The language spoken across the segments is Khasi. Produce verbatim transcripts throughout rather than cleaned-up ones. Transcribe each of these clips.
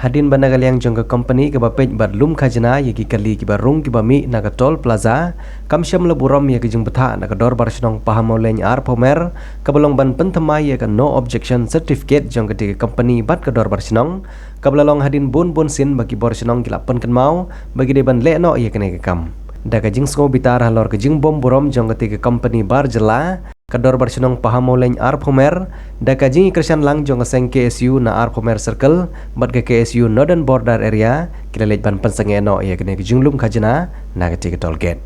Hadien ba na ka liang jong ka company kaba peit bad lum khajna ïa ki kali kiba rung kiba mih na ka toll plaza, kam shym la burom ïa ka jingbthah na ka dorbar shnong Pahammawlein Arphumer, kaba long ban pynthymmai ïa ka no objection certificate jong katei ka company bad ka dorbar shnong, kaba la long hadien bun bun sien ba ki bor shnong ki la pynkynmaw ba ki dei ban leh noh ïa kane ka kam. Da ka jingsngew bitar halor ka jingbym burom jong katei ka company bar jylla, ka dorbar shnong Pahammawlein Arphumer, da ka jingïakyrshan lang jong ka seng K S U na Arphumer Circle bad ka K S U Northern Border Area, ki la leit ban pynsangeh noh ïa kane ka jinglum khajna na katei ka toll gate.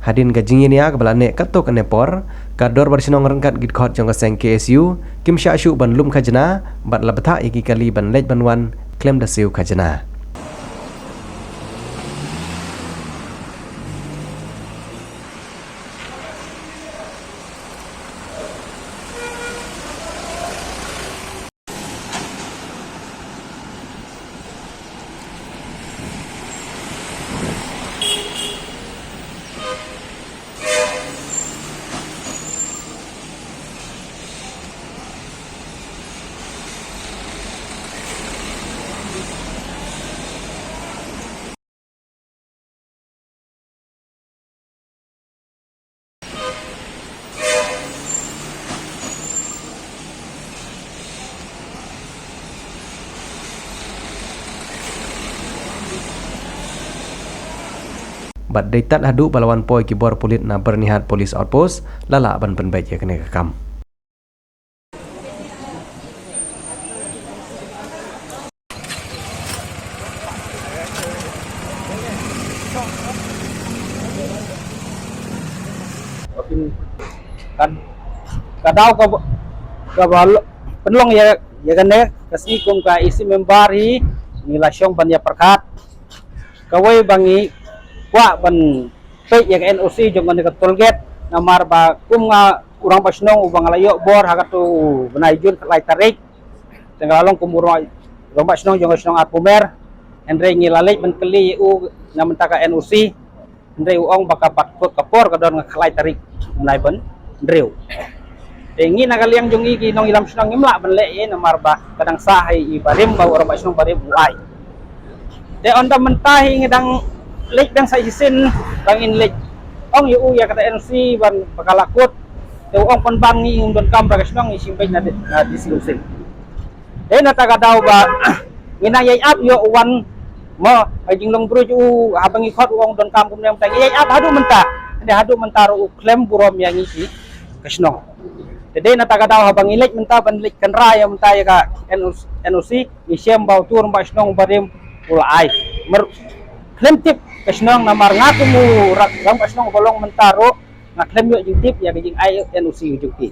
Hadien ka jingïania kaba la neh katto katne por, ka dorbar shnong ryngkat ki dkhot jong ka seng K S U kim shah shuh ban lum khajna bad la bthah ïa ki kali ban leit ban wan khlem da siew khajna. Bad dei tad haduh ba la wan poi ki bor pulit na Byrnihat Police Outpost, la lah ban pynbeit ïa kane ka kam. Ka, ka daw ka, kaba pynlong ïa, ïa kane ka sngi kum ka EC member hi, ngi la shong ban ïa pyrkhat. Kawei ba ngi kwah ban peit ïa ka N O C jong kane ka toll gate, namar ba kum nga u rangbah shnong uba nga la ïoh bor ha kato u bnai Jun khatlai tarik. Te nga la long kum u rangbah, rangbah shnong jong ka shnong Arphumer. Hynrei ngi la leit ban kylli ïa u na mynta ka N O C. Hynrei u ong ba ka pat kut ka por ka don nga khatlai tarik bnai ban hynriew. Te ngi na ka liang jong ngi ki nongïalam shnong ngim lah ban leh ei namar ba ka dang sah ha i barim ba u rangbah shnong barim u ai. Te ynda mynta hi ngi dang leit biang sa shisien ba ngin leit ong ïa u ïa kata N O C ban ba ka la kut. Te u ong pynban ngi ngim donkam ba ka shnong ngi shim beit na D-, na D C Council. Te na kata ka daw ba ngi nang ïaid ap ïoh u wan mo ha jinglong briew u haba ngi khot u ong donkam kumne mynta ngi ïaid ap haduh mynta. Te haduh mynta ruh u khlem burom ïa ngi ki ka shnong. Te dei na kata ka daw haba ngi leit mynta ban leit kynrad ïa mynta ïa ka N O C, N O C, ngi shem ba utu u rangbah shnong barim u la ai. Mer khlem tip ka shnong namar nga kum u ra-, rangbah shnong ba long mynta ruh nga khlem ïoh jingtip ïa ka jingai N O C jong ki.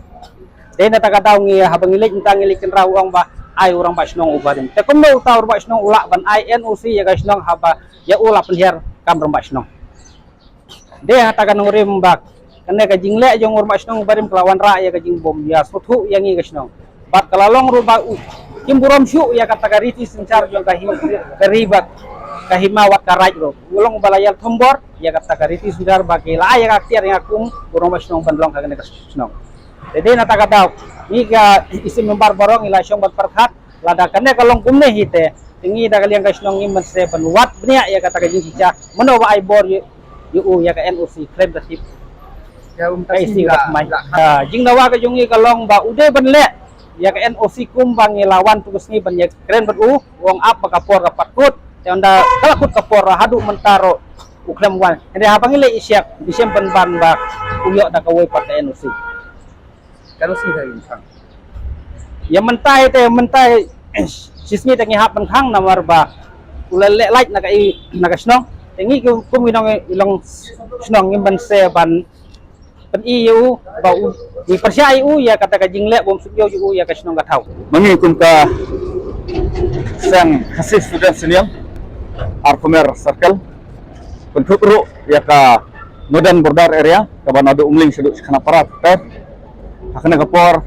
Dei na kata ka daw ngi haba ngi leit mynta ngi leit kynrad u ong ba ai u rangbah shnong u barim. Te kumno uta u rangbah shnong u lah ban ai N O C ïa ka shnong haba ïa u la pynhiar kam rangbah shnong. Dei hata ka nongrim ba kane ka jingleh jong u rangbah shnong u barim ka la wanrah ïa ka jingbym ïa sngewthuh ïa ngi ka shnong. Bad ka la long ruh ba u kim burom shuh ïa kata ka riti synshar jong ka hi-, ka ri bad ka hima wat ka raid ruh. U long ba la ïa thombor ïa kata ka riti synshar ba ki la ai ïa ka ktien ïa kum u rangbah shnong ban long ha kane ka shnong. Te dei na kata ka daw ngi ka EC member baroh ngi la shong ban pyrkhat lada kane ka long kumne hi te, te ngi da ka liang ka shnong ngim banse ban wad bniah ïa kata ka jingshisha mano ba ai bor ïa, ïa u ïa ka N O C khlem da tip. Ïa u mynta ka EC ka la, mai. La, ha, jingdawa ka jong ngi ka long ba u dei ban leh ïa ka N O C kum ba ngi la wan tu ka sngi ban ïakren bad u, u ong ap ba ka por ka pat kut. Te ynda ka la kut ka por haduh mynta ruh u khlem wan. Hynrei haba ngi leit ïa siak ngi shem pynban ba u ïoh da kawei pat ka N O C. Ka N O C ka ngi khang. Ïa mynta hi te mynta hi shisngi te ngi hap ban khang namar ba u la leh lait na ka i, na ka shnong. Te ngi kum, kum ngi nong, ngi long shnong ngim banse ban pyni ïa u ba u, ngi pyrshah ïa u ïa kata ka jingleh bym suk ïa u ïa ka shnong ka thaw. Ma ngi kum ka seng Khasi Students' Union Arphumer Circle, kynthup ruh ïa ka Northern Border Area kaba naduh Umling shaduh Shakhanapara ter. Ha kane ka por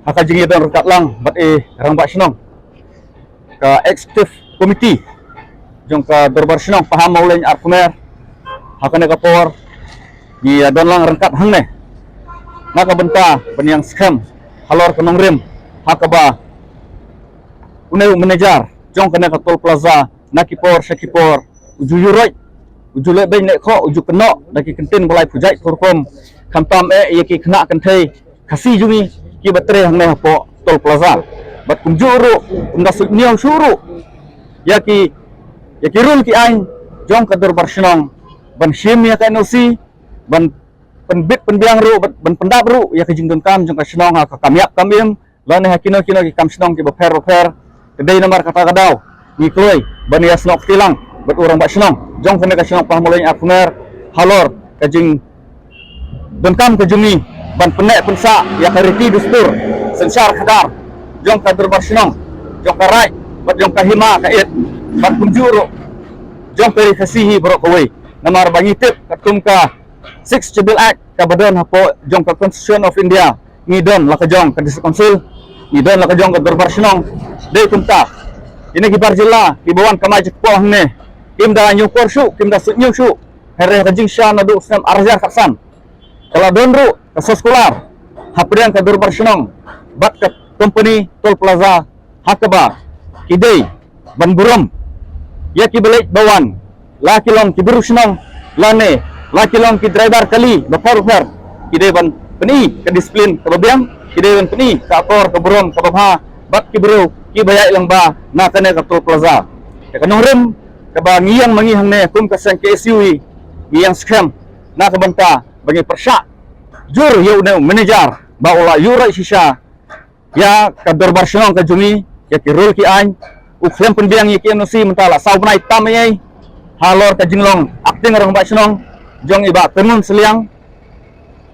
ha ka jingïadon ryngkat lang bad i rangbah shnong ka executive committee jong ka dorbar shnong Pahammawlein Arphumer, ha kane ka por ngi ïadon lang ryngkat hangne na ka bynta ban ïeng skhem halor ka nongrim ha kaba Une u manager jong kane ka Toll Plaza na ki por sha ki por u ju ïuroit, u ju leh beiñ leh khoh, u ju kynnoh da ki kyntien ba laiphew jait phew rukom, khamtam eh ïa ki khynnah kynthei Khasi jong ngi kiba trei hangne hapoh Toll Plaza. Bad kumjuh ruh, ym da suidñiew shuh ruh ïa ki, ïa ki rule ki aiñ jong ka Dorbar Shnong ban shim ïa ka N O C, ban pynbit pynbiang ruh, ban, ban pyndap ruh ïa ka jingdonkam jong ka shnong ha ka kam ïap kam im, lane ha kino kino ki kam shnong kiba pher ba pher. Te dei namar kata ka daw ngi kloi ban ïasnoh kti lang bad u Rangbah Shnong jong kane ka shnong Pahamulein Arphew Mer halor ka jingdonkam ka jong ngi ban pynneh pynsah ïa ka riti dustur synshar khadar jong ka Dorbar Shnong, jong ka Raid bad jong ka Hima ka Ïeit, bad kumjuh ruh jong ka Ri Khasi hi baroh kawei. Namar ba ngi tip katkum ka Sixth Schedule Act kaba don hapoh jong ka Constitution of India, ngi don la ka jong ka District Council, ngi don la ka jong ka Dorbar Shnong. Dei kumta, kine ki bar jylla kiba wan kamai jingkpoh hangne kim da ñiewkor shuh, kim da suidñiew shuh. Hynrei ha ka jingshisha naduh snem ar hajar khatsan ka la don ruh ka soskular hapdeng ka Dorbar Shnong bad ka kompani Toll Plaza, ha kaba ki dei ban burom ïa kiba leit ba wan, la ki long ki bru shnong lane la ki long ki driver kali ba pher ba pher, ki dei ban pyni ka disiplin kaba biang, ki dei ban pyni ka akor ka burom kaba bha bad ki briew kiba ïaid lyngba na kane ka Toll Plaza. Ïa ka nongrim kaba ngi ïeng ma ngi hangne kum ka seng K S U hi, ngi ïeng skhem na ka bynta ba ngi pyrshah jur ïa une u manager ba u la ïuhroit shisha ïa ka Dorbar Shnong ka jong ngi, ïa ki rule ki aiñ, u khlem pynbiang ïa ki N O C mynta la saw bnai tam ei ei. Halor ka jinglong acting rangbah shnong jong i Bah Tyrngun Sylliang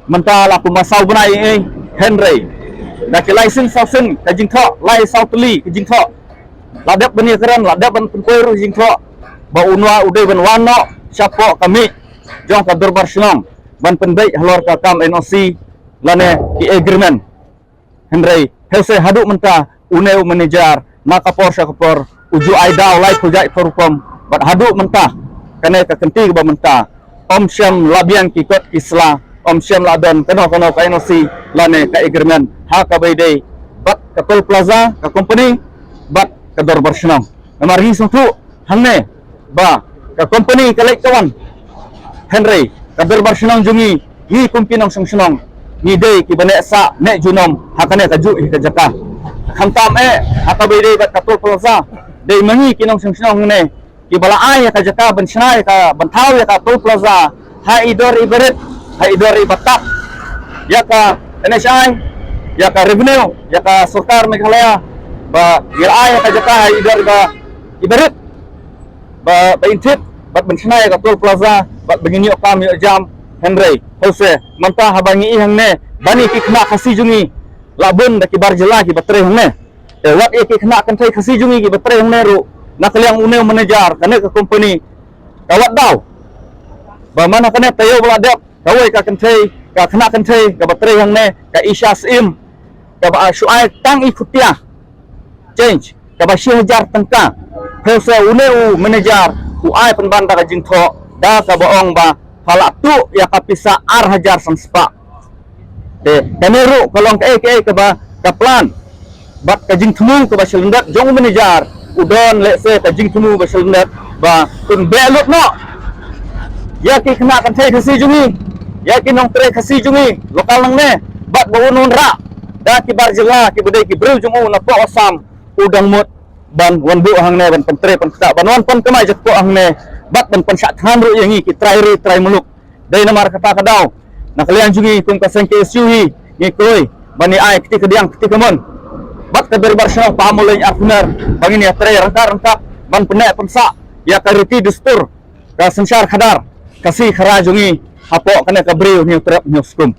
mynta la kumba saw bnai ei ei. Hynrei da ki lai sien saw sien ka jingthoh, lai saw tylli ka jingthoh, la dep ban ïakren, la dep ban pynkhiah ruh jingthoh ba u nwa u dei ban wan noh shapoh ka miej jong ka Dorbar Shnong ban pynbeit halor ka kam N O C lane ki agreement. Hynrei hynrei haduh mynta une u manager na ka por sha ka por u ju ai daw laiphew jait phew rukom, bad haduh mynta kane ka kynti kaba mynta ym shym la biang ki kot ki sla, ym shym la don kano kano ka N O C lane ka agreement ha kaba ïadei bad ka Toll Plaza ka kompani bad ka Dorbar Shnong. Namar ngi sngewthuh hangne ba ka kompani ka leit ka wan, hynrei ka Dorbar Shnong jong ngi, ngi kum ki nongshong shnong ngi dei kiba neh sah neh junom ha kane kajuh hi ka jaka. Khamtam eh ha kaba ïadei bad ka Toll Plaza, dei ma ngi ki nongshong shnong hangne kiba la ai ïa ka jaka ban shna ïa ka, ban thaw ïa ka Toll Plaza ha i dor i barit, ha i dor i batap ïa ka N H I, ïa ka revenue, ïa ka sorkar Meghalaya, ba ngi la ai ïa ka jaka ha i dor i ba, i barit ba, ba in thied bad ban shna ïa ka Toll Plaza bad ba ngin ïoh kam ïoh jam. Hynrei hynrei mynta haba ngi ïohi hangne ba ngi ki khynnah Khasi jong ngi la bun da ki bar jylla kiba trei hangne. Te wat ïa ki khynnah kynthei Khasi jong ngi kiba trei hangne ruh na ka liang une u manager kane ka kompani ka wad daw ba man ha kane taïew ba la dep kawei ka kynthei, ka khynnah kynthei kaba trei hangne, ka Isha Syiem, kaba shu ai tang i khutia change kaba shi hajar tyngka. Hynrei une u manager u ai pynban da ka jingthoh da kaba ong ba pha la tuh ïa ka pisa ar hajar san spah. Te kane ruh ka long kaei kaei kaba ka plan bad ka jingthmu kaba shlyndet jong u manager, u don lehse ka jingthmu ba shlyndet ba un beh lut noh ïa ki khynnah kynthei Khasi jong ngi, ïa ki nongtrei Khasi jong ngi local nangne, bad ba un wanrah da ki bar jylla kiba dei ki briew jong u napoh Assam, u dang mut ban wan buh hangne ban pyntrei pynktah, ban wan pynkamai jingkpoh hangne bad ban pynshah thngan ruh ïa ngi ki trai ri trai muluk. Dei namar kata ka daw na ka liang jong ngi kum ka seng K S U hi, ngi kloi ban ïa ai kti kadiang kti kamon bad ka Dorbar Shnong Pahamulein Arphew Mer ba ngin ïa trei ryngkat ryngkat ban pynneh pynsah ïa ka riti dustur, ka synshar khadar Khasi Khara jong ngi hapoh kane ka Bri u Hynñiewtrep Hynñiewskum.